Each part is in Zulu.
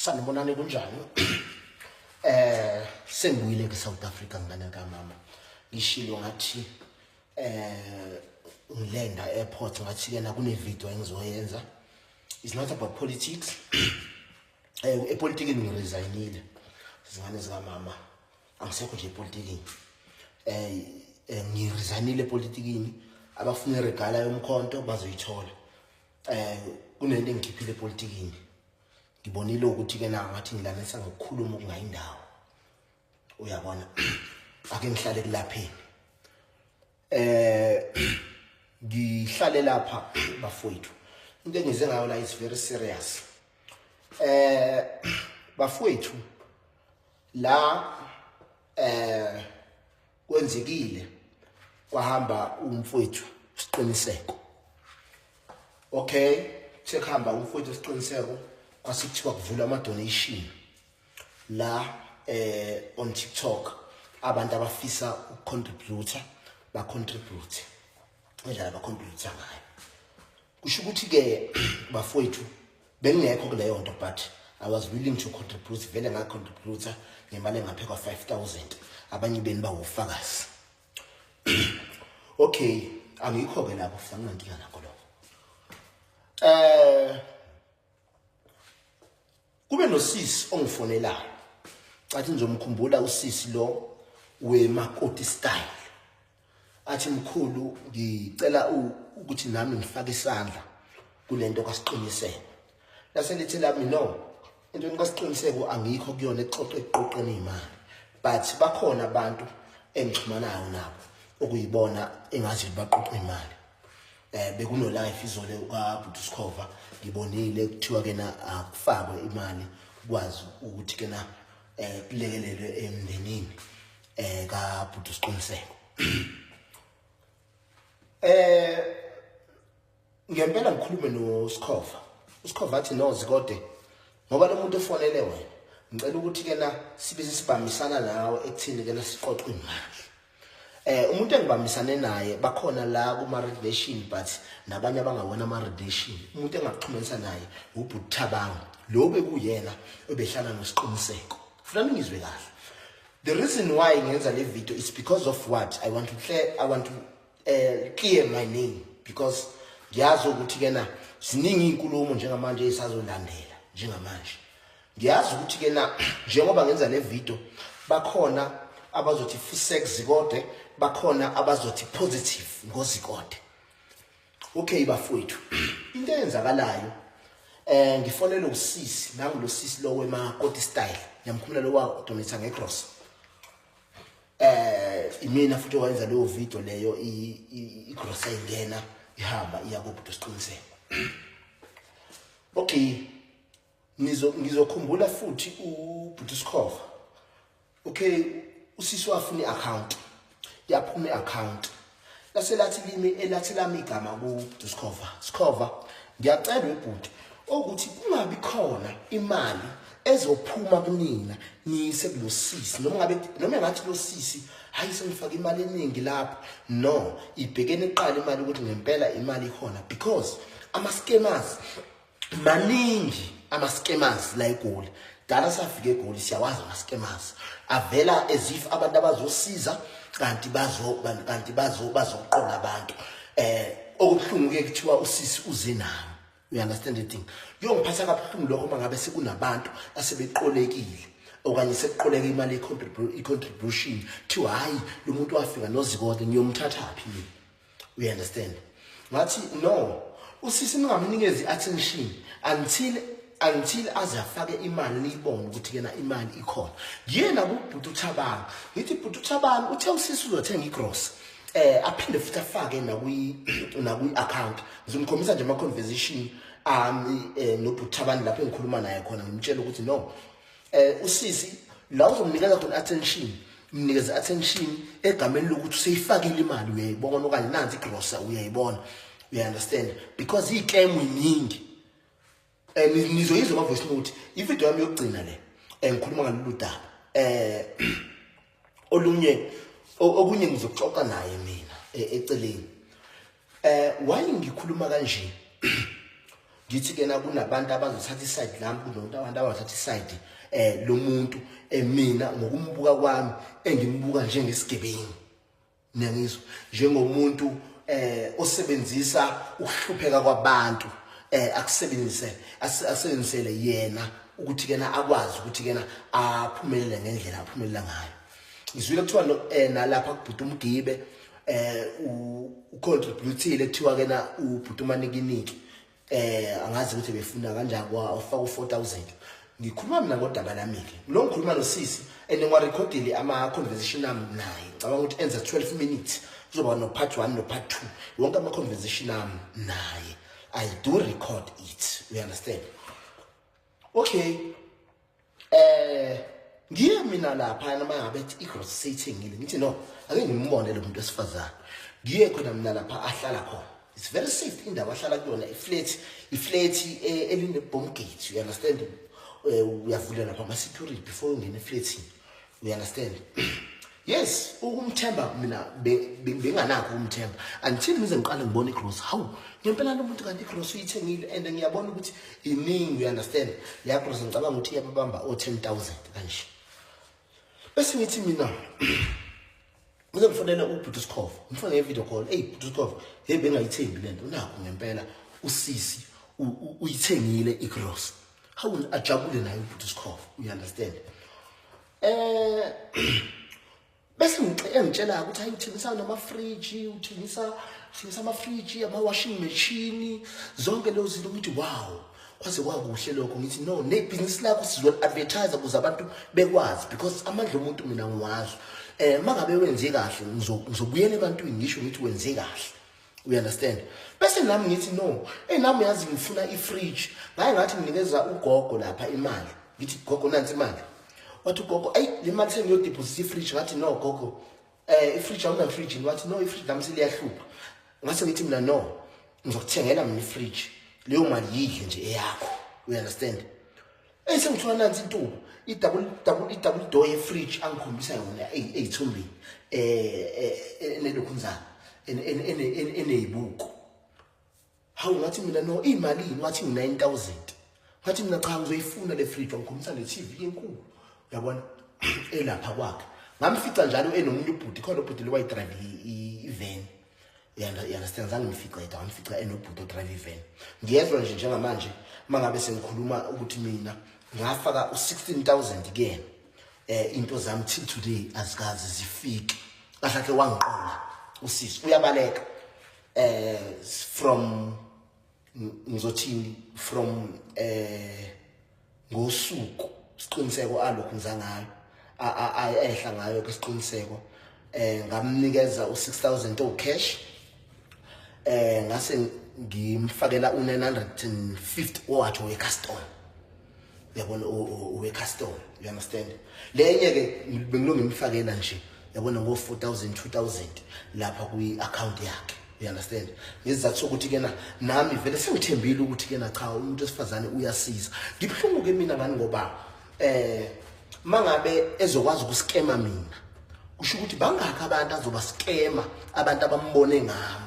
Sanibonani, kunjani? Sengibuyile ke South Africa, ngane kamama. Ngishilo ngathi ngilenda airport, ngathi ke na kune video engizoyenza. It's not about politics. Epolitikini ngiresignile. Zingane zikamama. Angisekho nje epolitikini. Ngiresignile epolitikini. Abafuna iregala yomkhonto bazoyithola. Kunento engikhiphile epolitikini. Ngibonile ukuthi ke na ngathi ngilanisa ngokukhuluma okungayindawo, uyabona, ake ngihlale kulapheni, ngihlale lapha bafowethu. Into engize ngayo la is very serious, bafowethu. La kwenzekile kwahamba umfowethu Siqiniseko. Okay, sekuhamba umfowethu Siqiniseko, kwasekuthiwa kuvula ama donation la on TikTok, abantu abafisa ukucontribute ba contribute indlela ba contribute ngayo. Kusho ukuthi ke bafowethu, bengingekho kuleyo nto, but I was willing to contribute. Vele nga contribute ngemali engaphekwa 5000, abanye beni bawufakazi. Okay, angikho ke lapho futhi anginankinga nakho lokho. Kube nosisi ongifonelayo, cathi ngizomkhumbula usisi lo wemakoti style, athi, "Mkhulu, ngicela ukuthi nami ngifake isandla kulento kaSiqiniseko." Lase lithi lami, "No, into kaSiqiniseko angikho kuyona exoxe eqoqeni imali, but bakhona abantu engixhumanayo nabo okuyibona engazi baqoqa imali." Bekuno live izole kaBhuti Sikhova, ngibonile kuthiwa ke na akufakwe imali kwazi ukuthi ke na kulekelelwe emndenini kaBhuti Siqiniseko. Ngempela ngikhulume noSikhova, uSikhova athi, "No Zikode, ngoba lo muntu ofonele wena, ngicela ukuthi ke na sibe sibambisana nawe ekuthini ke na siqoqe imali." Umuntu engibambisane naye bakhona la kuma relation, but nabanye abangawona ama relation. Umuntu engakuxhumanisa naye uBhuti Thabang, lo bekuyena obehlala noSiqiniseko. Funa ningizwe kahle, the reason why ngenza le video is because of what I want to clear. I want to clear my name because ngiyazi ukuthi ke na ziningi izinkulumo njengamanje ezisazolandela. Njengamanje ngiyazi ukuthi ke na njengoba ngenza le video, bakhona abazothi fusek Zikode, bakhona abazothi positive ngoZikode. Okay bafowethu, into eyenzakalayo, ngifonele usisi nangu, lo sisi lo wemakoti style, ngiyamkhumula lo wa donate ngegrosa. Imina futhi owenza leyo video leyo, igrosa ingena ihamba iya kubhuti Siqiniseko. Okay, ngizokhumbula futhi ubhuti Sikhova. Okay, usisi wafuna iaccount, yaphuma iaccount, laselathi limi elathi lami igama ku Sikhova. "Sikhova, ngiyacela ubhuti ukuthi kungabi khona imali ezophuma kunina niyise kulosisi, noma ngabe noma engathi lo sisi, hayi, sengifaka imali eningi lapho. No, ibhekene iqala imali ukuthi ngempela imali ikhona, because ama scammers maningi, ama scammers la eGoli. Dala safika eGoli, siyawazi ama scammers avela as if abantu abazosiza, kanti bazoqola abantu. Okubuhlungu ke kuthiwa usisi uze nami, you understand the thing? Kuyongiphatha kabuhlungu lokho uma ngabe sekunabantu asebeqolekile okanye sekuqoleka imali i-contribution, kuthiwa hayi, lo muntu wafika noZikode, ngiyomthathaphi mina? You understand? Ngathi, no, usisi ningamnikezi attention until aze afake imali, niyibone ukuthi kena imali ikhona." Ngiyena kubhuti uThabang, ngithi, "Bhuti uThabang, uthe usisi uzothenga igrosa, aphinde futhi afake nakwi account." Ngizomkhombisa nje ama conversation ami nobhuti Thabani lapho engikhuluma naye khona, ngimtshela ukuthi no, usisi la uzomnikeza khona attention, mnikeze attention egameni lokuthi useyifakile imali, uyayibona, okanye nansi igrosa, uyayibona, you understand? Because iy'scam iningi. Nizoyizwa ama voice note, ivideo yami yokugcina le ngikhuluma ngalolu daba. Olunye okunye ngizoxoxa naye mina eceleni. Why ngikhuluma kanje? Ngithi ke na kunabantu abazothatha iside lami, kunomuntu abantu abazothatha iside lomuntu mina ngokumbuka kwami engimbuka njengesigebengu. Niyangizwa, njengomuntu osebenzisa ukuhlupheka kwabantu akusebenzise asebenzisele yena ukuthi kena akwazi ukuthi kena aphumelele ngendlela aphumelela ngayo. Ngizwile kuthiwa nalapha kubhuti uMgibe ucontributile, kuthiwa kena ubhuti uManikiniki angazi ukuthi befuna kanjani wafaka u4000. Ngikhuluma mina ngodaba lami ke lo, ngikhuluma nosisi and ngiwarekhodile ama conversation ami naye. Ngicabanga ukuthi enza 12 minutes, kuzoba no part 1 no part 2 wonke ama conversation ami naye. I do record it, you understand? Okay, ngiye mina lapha noma ngabe ethi igrocery seyithengile, ngithi no, ake ngimbone lo muntu wesifazane. Ngiye khona mina lapha ahlala khona. It's very safe indawo ahlala kuyona, iflat eline bomb gate, you understand? Uyavulela lapha ama security before ungena eflatini, you understand? Yes, ukumthemba mina benganakho ukumthemba until ngize ngiqale ngibone igrocery. Hawu, ngempela lo muntu kanti igrocery uyithengile and ngiyabona ukuthi iningi, you understand? Leya grocery ngicabanga ukuthi iyababamba o-10 000 kanje. Bese ngithi mina ngize ngifonele ubhuti Sikhova, ngifone nge-video call. Eyi bhuti Sikhova, hey, bengayithembi lento, nakho ngempela usisi uyithengile igrocery. Hawu, ajabule naye ubhuti Sikhova, you understand? Bese engitshela ukuthi hayi, uthengisa nama-fridge, uthengisa ama-fridge, ama-washing machine, zonke lezo zinto. Ngithi wow, kwaze kwakuhle lokho. Ngithi no, nebhizinisi lakho sizoli-advertise ukuze abantu bekwazi, because amandla omuntu mina ngiwazi. Mangabe wenze kahle, ngizobuyela ebantwini ngisho ngithi wenze kahle, you understand? Bese nami ngithi no, hey, nami yazi ngifuna i-fridge. Ngaye ngathi nginikeza ugogo lapha imali, ngithi gogo, nansi imali. Wathi ugogo, ayi, le mali sengiyodeposit i-fridge. Ngathi no gogo, i-fridge awuna fridge? Wathi no, i-fridge lami seliyahlupha. Ngase ngithi mina no, ngizokuthengela mina i-fridge, leyo mali yidle nje eyakho, you understand? Eh, sengithola nansi intuba, i-double door ye-fridge angikhombisa yona eyithombeni enelokhunzana eneyibuko. Hawu, ngathi mina no, imalini? Wathi ngu-9000. Ngathi mina cha, ngizoyifuna le fridge. Wangikhombisa ne-TV enkulu, uyabona, elapha kwakhe. Ngamfica njalo enomunye ubhuti khona, ubhuti lo wayidrive i-van, you understand? Zange ngimfice yedwa, ngamfica enobhuti odrive i-van. Ngiyezwa nje njengamanje uma ngabe sengikhuluma ukuthi mina ngafaka u-16 000 kuyena, into zami till today azikaze zifike. Kahle kahle wangiqola usisi, uyabaleka from ngizothini, from ngosuku siqiniseko alokhu ngiza ngayo ehla ngayo kwisiqiniseko. Ngamnikeza u6000 o cash, ngase ngimfakela u950 owathi owe custom, uyabona, owe custom, you understand? Lenye ke bengilonge ngimfakela nje, yabona, ngo 4000 2000 lapha kwi account yakhe, you understand? Ngesizathu sokuthi kena nami vele sengithembile ukuthi kena cha, umuntu wesifazane uyasiza. Ngibuhlungu ke mina ngani, ngoba mangabe ezokwazi ukuskema mina, kusho ukuthi bangakhi abantu azobaskema, abantu abambone ngami,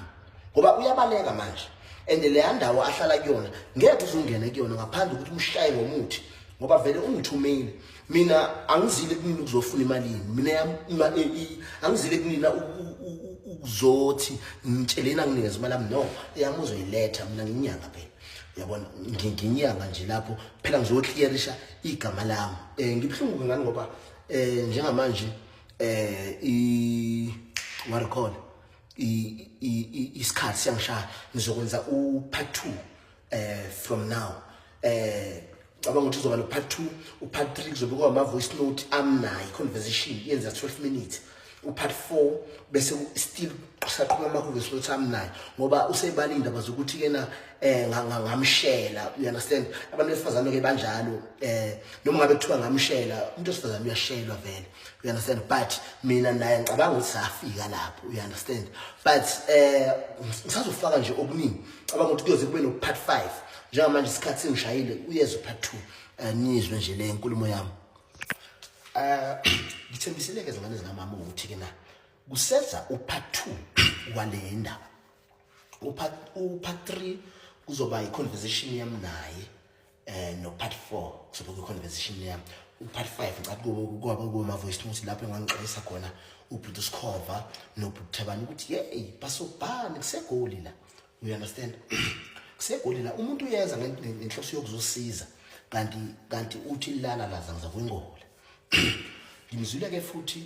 ngoba uyabaleka manje. And leya ndawo ahlala kuyona ngeke uzungene kuyona ngaphandle ukuthi umshaye ngomuthi, ngoba vele ungithumile. Mina angizile kunina ukuzofuna imali yini mina yami, angizile kunina ukuzothi ngitsheleni anginikeze imali yami. No, eyami uzoyiletha. Mina nginyanga phela, uyabona, nginyanga nje lapho phela ngizoclearisha igama lami. Ngibuhlungu ngani, ngoba njengamanje i what I call isikhathi siyangishaya. Ngizokwenza u part 2 from now. Cabanga ukuthi uzoba no part 2, u part 3 kuzobe kuba voice note amnayi, conversation yenza 12 minutes, u part 4 bese still kusaqhuma ama voice note amnayi, ngoba usebala indaba zokuthi kena ngamshela, you understand? Abantu besifazane ke banjalo, noma ngabe kuthiwa ngamshela, umuntu wesifazane uyashelwa vele, you understand? But mina naye ngicabanga ukuthi safika lapho, you understand? But ngisazofaka nje okuningi. Cabanga ukuthi kuyoze kube no part 5. Njengamanje isikhathi sengishayile, uyezwe part 2, nizwe nje le nkulumo yami. Ngithembiseleke zingane zikamama ukuthi ke na kuseza upart 2 wale ndaba, upart 3. Kuzoba i-conversation yami naye no part 4 kuzoba kwi-conversation yami. U-part 5 ngicela kwaba kuma-voice note lapho engangixwayisa khona ubhuti Sikhova nobhuti Thabani ukuthi hey, basobhani, kuseGoli la, you understand? Kusegoli la, umuntu uyeza ngenhloso yokuzosiza, kanti uthi lala laza ngizakwingola. Ngimzwile ke futhi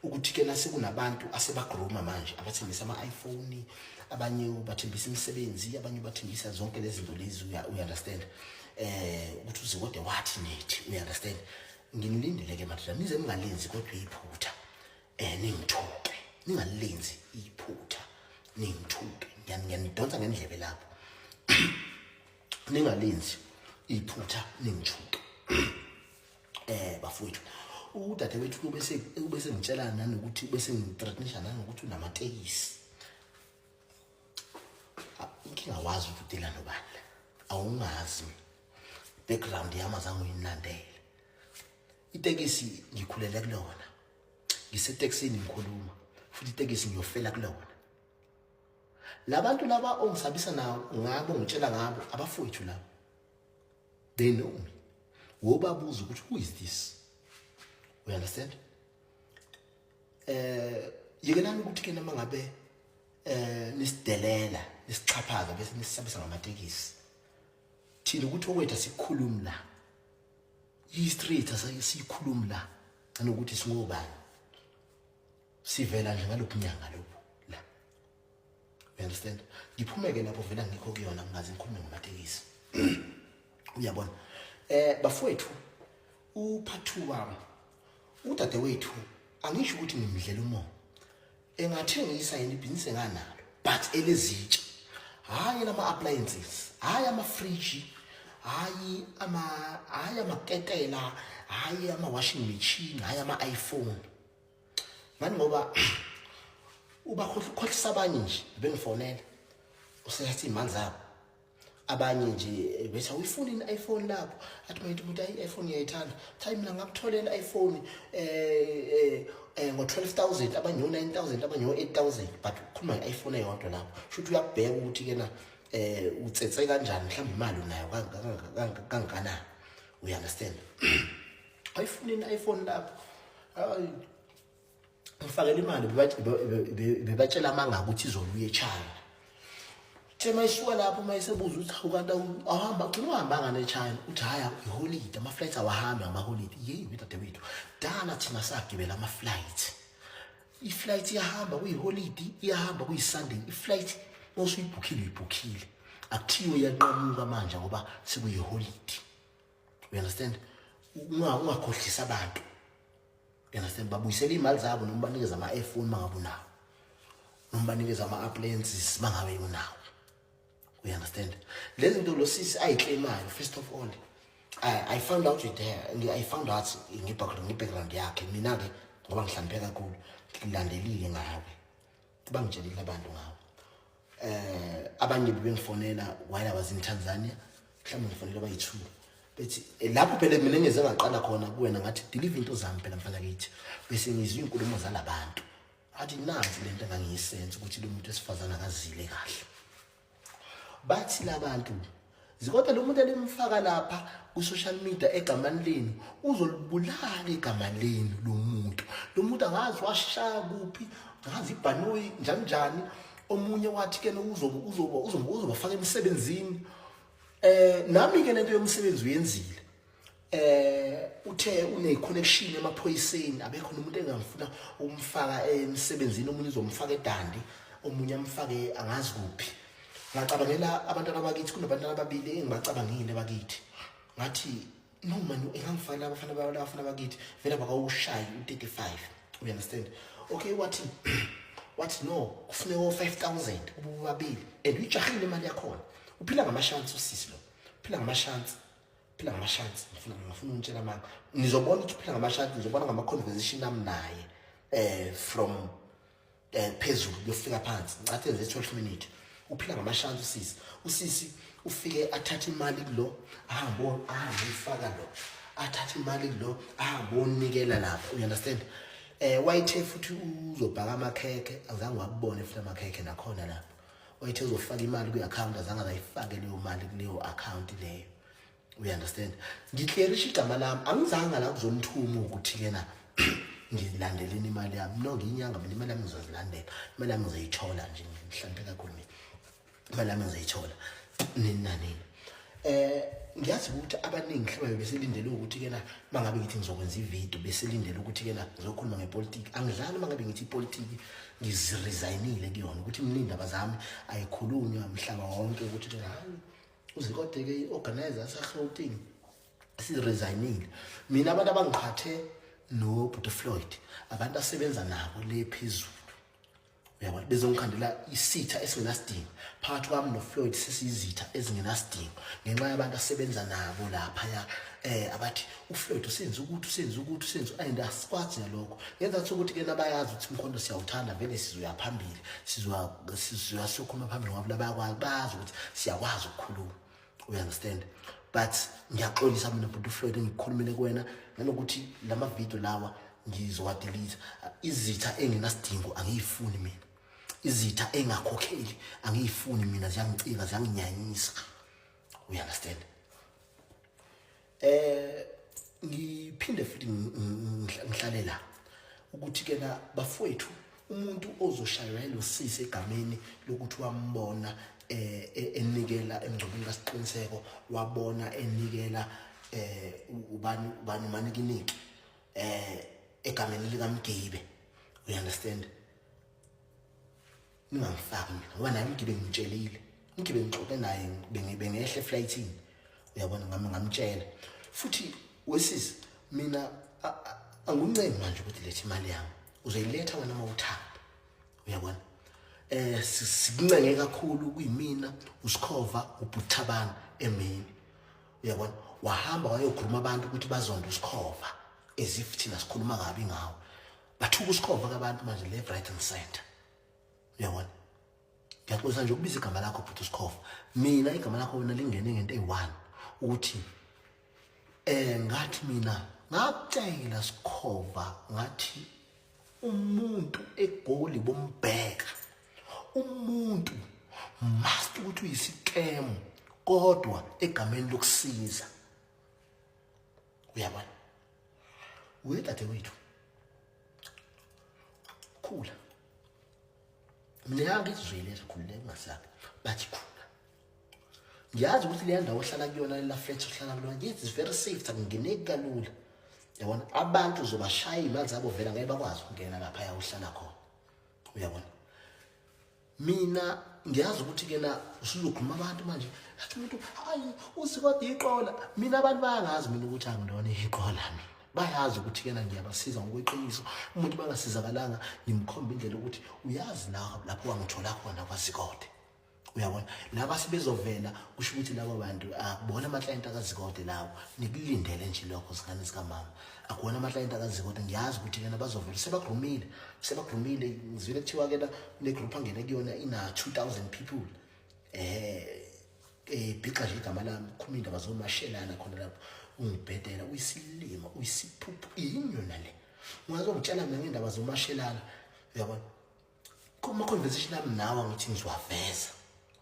ukuthi ke nasekunabantu asebagroma manje abathembisa ama-iPhone, abanye bathembisa imisebenzi, abanye bathembisa zonke lezi zinto lezi, uya understand, ukuthi uze kodwa wathi nethi, you understand? Nginilindele ke madoda, nize ningalenzi kodwa iphutha, ningithuke, ningalenzi iphutha ningithuke. Ngiyanidonsa ngendlebe lapho, ningalenzi iphutha ningithuke. Bafowethu, udadewethu ubese ngitshela nanokuthi bese ngithreatenisha nanokuthi unamatekisi. Inkinga wazi ukuthi udila nobani la, awungazi background yami, azange uyilandele. Itekisi ngikhulele kulona, ngisetekisini ngikhuluma futhi itekisi ngiyofela kulona. Labantu laba ongisabisa nawo ngabo, ngitshela ngabo, abafowethu labo, they know me. Wobabuza ukuthi who is this, you understand? Yekelani ukuthi ke noma ngabe nisidelela, nisixhaphaza, bese nisisabisa ngamatekisi. Thina ukuthi okwethu asikhulumi la, i-street asiyikhulumi la, nanokuthi singobani, sivela nje ngalokhu nyanga lokhu la, you understand? Ngiphume-ke lapho, vele angikho kuyona, ngingaze ngikhulume ngamatekisi, uyabona. Bafowethu, uphathu wami udadewethu, angisho ukuthi ngimdlela umoya, engathengisa yena ibhizinisi enganalo, but elezitsha, hayi lama-appliances, hayi ama-fridge, hayi amaketela, hayi ama-washing machine, hayi ama-iPhone. Ngani ngoba ubakhohlisa abanye nje, bengifonela useyathi iy'mali zabo abanye nje, bethi awuyifuni i-iPhone lapho, athi mayithi umuntu ayi i-iPhone ngiyayithanda, athi hayi mina ngakutholela i-iPhone ngo-12,000, abanye ngo-9000, abanye ngo-8000, but ukhuluma nge-iPhone eyodwa lapho, sho ukuthi uyakubheka ukuthi kena utsetse kanjani, mhlawumbe imali unayo kangakanani, you understand? Ayifuni i-iPhone lapho, hayi ngifakela imali, bebatshela amanga ukuthi izobuya eChina. Uthe mayisuka lapho, mayisebuza ukuthi hawu kanti awuhamba, gcina uhambanga neChina, uthi hhayi, iholide, ama-flights awahambi ngamaholide. Yeyi wedadewethu, dala thina sagibela ama-flight, i-flight iyahamba kuyiholide, iyahamba kuyi-Sunday. I-flight mawusuyibhukhile, uyibhukhile, akuthiwe iyanqamuka manje ngoba sekuyiholide, you understand? Ungakhohlisi abantu, you understand? Babuyisela iy'mali zabo noma banikeze ama-iPhone mangabe unawo, noma banikeze ama-appliances mangabe unawo, you understand? Lezi zinto lo sisi ayiclaimayo, first of all I found out with her, I found out nge-background yakhe. Mina-ke ngoba ngihlanipheke kakhulu, ngilandelile ngawe, bangitshelile abantu ngawe. Abanye bebengifonela while I was in Tanzania, mhlawumbe ngifonela bayi-two, bethi lapho phela mina ngeze ngaqala khona kuwena, ngathi deliver into zami phela mfana kithi, bese ngizwe iy'nkulumo zalabantu, athi nansi lento engangiyisense ukuthi lo muntu wesifazane akazile kahle. Bathi labantu zikodwa lo muntu elimfaka lapha ku-social media egamani lenu uzolibulala igama lenu. Lo muntu angazi washaya kuphi, angazi ibhanoyi njani njani. Omunye wathi ke uzobafaka emsebenzini. Nami ke lento yomsebenzi uyenzile, uthe une connection emaphoyiseni, abekho nomuntu engamfuna ukumfaka emsebenzini, omunye uzomfaka eDandi, omunye amfake angazi kuphi. Ngacabangela abantwana bakithi, kunabantwana ababili engibacabangile bakithi, ngathi no man, engangifaka abafana bakithi vele bakawushayi u35, you understand? Okay, wathi no, kufuneka o5000 ububabili, and uyijahile imali yakhona. Uphila ngamashansi usisi lo, uphila ngamashansi, uphila ngamashansi. Ngifuna ungitshela manga, nizobona ukuthi uphila ngamashansi, nizobona ngama-conversation ami naye from phezulu kuyofika phansi, ngicathi enze 12 minute. Uphila ngamashansi usisi. Usisi ufike athathe imali kulo, ahambe ahambe uyifaka lo, athathe imali kulo, ahambe onikela lapha, you understand? Wayithe futhi uzobhaka amakhekhe, azange wakubone futhi amakhekhe nakhona lapho. Wayethe uzofaka imali kwi-account, azange azayifake leyo mali kuleyo account leyo. You understand? Ngiklerisha igama lami, angizange la kuzonithuma ukuthi kena ngilandeleni imali yami. No, ngiyinyanga mina, imali yami ngizozilandela, imali yami ngizoyithola nje, ngihloniphe kakhulu mina, imali yami ngizoyithola nini nanini. Ngiyazi ukuthi abaningi mhlawumbe beselindele ukuthi kena mangabe ngithi ngizokwenza ivideo, beselindele ukuthi kena ngizokhuluma ngepolitiki. Angidlali mangabe ngithi ipolitiki ngiziresignile kuyona, ukuthi mina indaba zami ayikhulunywa mhlaba wonke ukuthi kena hayi uZikode-ke i-organizer yaseGauteng siresignile. Mina abantu abangiqhathe noBhuti Floyd, abantu asebenza nabo le phezulu, uyabona, bezongikhandela isitha esingenasidingo phakathi kwami noFloyd. Sesiyizitha ezingenasidingo ngenxa yabantu asebenza nabo laphaya, abathi uFloyd usenze ukuthi, usenze ukuthi, usenze, and asikwazi nalokho. Ngenza ukuthi ke nabayazi ukuthi umkhonto siyawuthanda vele, sizoya phambili, sizoya siyokhuluma phambili, ngoba bayakwazi, bayazi ukuthi siyakwazi ukukhuluma, you understand? But ngiyaxolisa mina, bhuti Floyd, engikukhulumile kuwena, nanokuthi lama video lawa ngizowadelete. Izitha engenasidingo angiyifuni mina, izitha engakhokheli angiyifuni mina, ziyangicika, ziyanginyanyisa, you understand? Ngiphinde futhi ngihlale la ukuthi ke na bafowethu, umuntu ozoshaywa lo sisi egameni lokuthi wambona enikela emngcwabeni kaSiqiniseko, wabona enikela ubani ubani umanikiniki egameni likaMgibe, you understand? Ningangifaki mina, ngoba naye uMgibe ngimtshelile, uMgibe ngixoxe naye bengehle eflightini, uyabona, ngami ngamtshela futhi. Wesisi, mina anguncengi manje ukuthi letha imali yami, uzoyiletha wena uma uthanda, uyabona? Sikuncenge kakhulu kuyimina, uSikhova, uButhabana emini, uyabona, wahamba wayokhuluma abantu ukuthi bazonde uSikhova as if thina sikhuluma kabi ngawo. Bathuka uSikhova kabantu manje left, right and center, uyabona? Ngiyaxolisa nje ukubiza igama lakho, bhuti uSikhova. Mina igama lakho wena lingene ngento eyi-one, ukuthi ngathi mina ngakutshela Sikhova, ngathi umuntu eGoli bombheka umuntu must ukuthi uyisikemu, kodwa egameni lokusiza, uyabona? Uye dadewethu, khula, mina yangizwile, khululeka, ungasabi, bathi khula. Ngiyazi ukuthi leya ndawo ohlala kuyona, lela flat ohlala kulona, yes, it's very safe, akungeneki kalula, yabona? Abantu uzobashaya iy'mali zabo vele, angeke bakwazi ukungena laphaya uhlala khona, uyabona? Mina ngiyazi ukuthi kena usuzokhuluma abantu manje, athi umuntu hayi uZikode iqola. Mina abantu bayangazi mina ukuthi angilona iqola, mina bayazi ukuthi kena ngiyabasiza ngokweqiniso. Umuntu bangasizakalanga, ngimkhomba indlela ukuthi uyazi la lapho wangithola khona kwaZikode, uyabona? Laba sebezovela, kusho ukuthi labo bantu akubona amaklayenti akaZikode lawo. Nikulindele nje lokho, zingane zikamama, akuwona amaklayenti akaZikode. Ngiyazi ukuthi kena bazovela, sebagrumile, sebagrumile. Ngizwile kuthiwa kena kune group angene kuyona ina 2000 people, bhixa nje igama lami, khuluma indaba zomashelana khona lapho. Ungibhedela, uyisilima, uyisiphuphu, inyona le ungazongitshela mina ngendaba zomashelana, uyabona? Kuma-conversation ami nawe angithi ngizowaveza,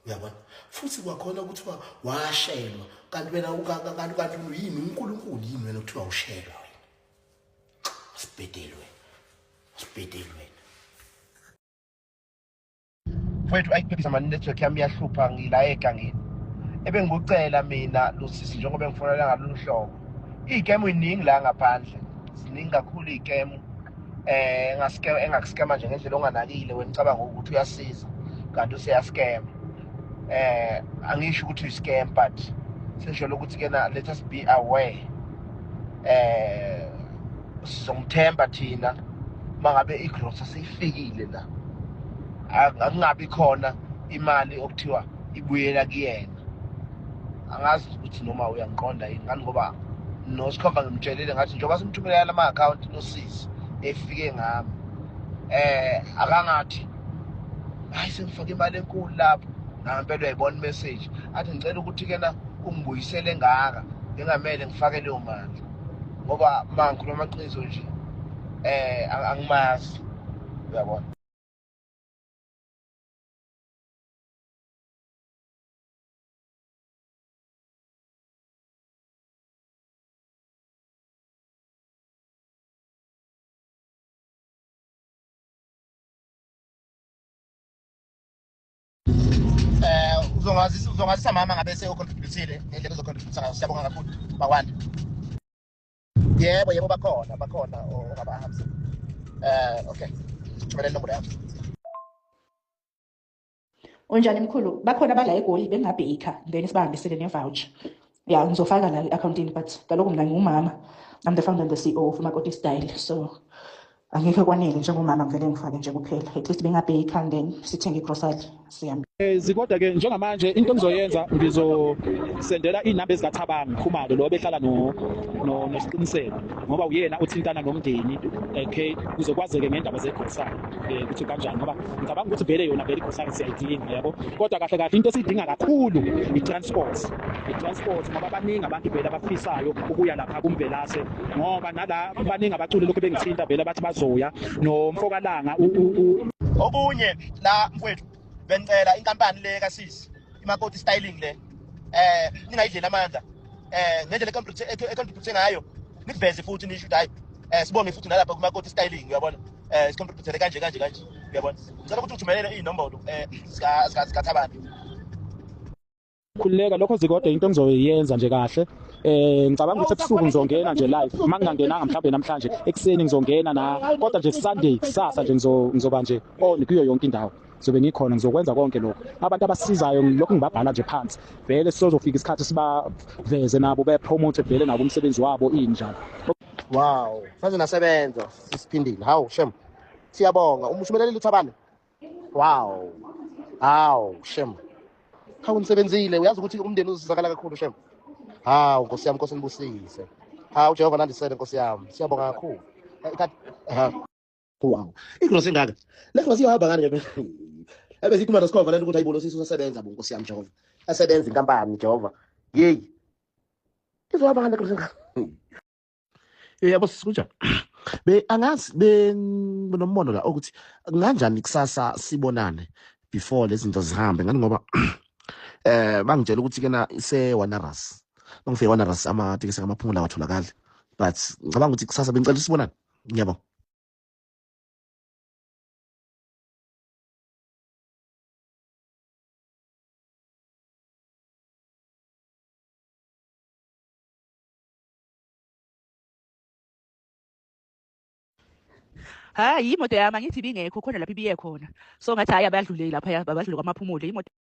uyabona? Futhi kwakhona kuthiwa washelwa, kanti wena kanti yini, uNkulunkulu yini wena kuthiwa ushelwa wena? Asibhedeli wena, asibhedeli wena. Mfowethu, ayiphephisa mani, network yami iyahlupha, ngila egangeni. Ebengikucela mina lusisi, njengoba engifonela ngalolu hlobo, iy'kemu iningi la ngaphandle, ziningi kakhulu iy'kemu engakuskema nje ngendlela onganakile. Wena ucabanga ukuthi uyasiza kanti useyaskema. Angisho ukuthi uyi-scam, but sengisholo ukuthi kena let us be aware. Sizomthemba thina mangabe igrosa seyifikile la, akungabi khona imali okuthiwa ibuyela kuyena. Angazi ukuthi noma uyangiqonda yini ngani, ngoba noSikhova ngimtshelile, ngathi njengoba simthumelela lama-akhawunti losisi efike ngami, akangathi hayi sengifake imali enkulu lapho. Ngempela uyayibona imessage, athi ngicela ukuthi kena ungibuyisele ngaka, ngingamele ngifake leyo mali, ngoba ma ngikhuluma amaqiniso nje angimazi, uyabona? Uzongazisa, uzongazisa mama ngabe seyocontributile ngendlela ozocontribute ngayo. Siyabonga kakhulu bakwande. Yebo, yebo, bakhona, bakhona ongabahambisa. Okay, thumela inombolo yakho. Unjani mkhulu? Bakhona abadla eGoli bengabheka then sibahambisele ne-voucher. Ya, ngizofaka la e-accountini but kaloku mina ngiwumama. I'm the founder and the CEO of Makoti Style. So angekho kwanele njengomama ngivele ngifake nje kuphela. At least bengabheka then sithenge igrocery sihambe. Kodwa ke njengamanje into engizoyenza, ngizosendela iy'namba ezikaThabang Khumalo lo behlala no no noSiqiniseko, ngoba uyena othintana nomndeni, okay, kuze kwazeke ngendaba zegrosari ukuthi kanjani, ngoba ngicabanga ukuthi vele yona vele igrosari siyayidinga, yabo. Kodwa kahle kahle into esiyidinga kakhulu i-transport, i-transport, ngoba baningi abantu vele abafisayo ukuya lapha kuMvelase, ngoba nala baningi abaculi lokhu bengithinta vele bathi bazoya nomfokalanga. Okunye la mfowethu, bengicela inkampani le kasisi iMakoti Styling le ningayidlela amandla ngendlela econtribute ngayo, nikuveze futhi nisho ukuthi hayi, sibonge futhi nalapha kuMakoti Styling, uyabona, sicontribute kanje kanje kanje, uyabona. Ngicela ukuthi uthumelele iy'nombolo zikaThabani. Khululeka lokho Zikodwa, into engizoyenza nje kahle, ngicabanga ukuthi ebusuku ngizongena nje live. Uma ngingangenanga mhlawumbe namhlanje ekuseni ngizongena na, kodwa nje Sunday kusasa nje ngizoba nje on kuyo yonke indawo, ngizobe ngikhona, ngizokwenza konke lokho. Abantu abasizayo ngilokhu ngibabhala nje phansi vele, sizofika isikhathi sibaveze nabo bepromote vele nabo umsebenzi wabo injalo. Wow, saze nasebenza sisiphindile. Hawu shem, siyabonga. Umushumelelile uThabane. Wow, hawu shem, hawu nisebenzile. Uyazi ukuthi umndeni uzosizakala kakhulu shem. Hawu nkosi yami, nkosi nibusise. Hawu Jehova nandisele nkosi yami, siyabonga kakhulu. Ha. Wow, igrosi engaka le grosi iyohamba ngani ke? Ebe sikhuluma nosikhova lento ukuthi hayibo, sisi usasebenza bo, nkosi yami Jehova, asebenza inkampani Jehova, yeyi, izohamba ngani le grosi engaka? Yabo sisi, kunjani? Be angazi be nombono la ukuthi kunganjani kusasa sibonane before lezi zinto zihambe ngani, ngoba bangitshela ukuthi kena ise Wanaras, bangifike Wanaras amatekisi ngamaphumulo awatholakali, but ngicabanga ukuthi kusasa bengicela sibonane. Ngiyabonga. Hayi, imoto yami angithi ibingekho khona lapho ibiye khona. So ngathi hayi, abadlule lapha, abadlule kwaMaphumulo imoto.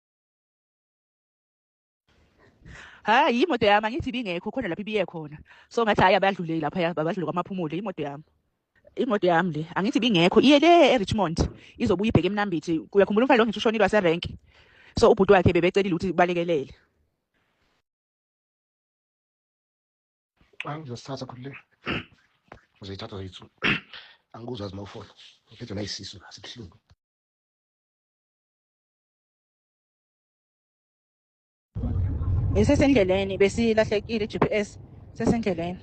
Hayi, imoto yami angithi ibingekho khona lapho ibiye khona. So ngathi hayi, abadlule lapha, abadlule kwaMaphumulo imoto yami. Imoto yami le angithi ibingekho, iye le eRichmond, izobuya ibheke eMnambithi. Uyakhumbula umfana lo ngithi ushonile waserenk? So ubhuti wakhe bebecelile ukuthi balekelele. Hayi, ngizosithatha, khululeka. Uzoyithatha zoyithu. Angikuzwa uma ufona. Ngiphethwe nayisisu la, sibuhlungu. Besesendleleni, besilahlekile i-GPS, sesendleleni.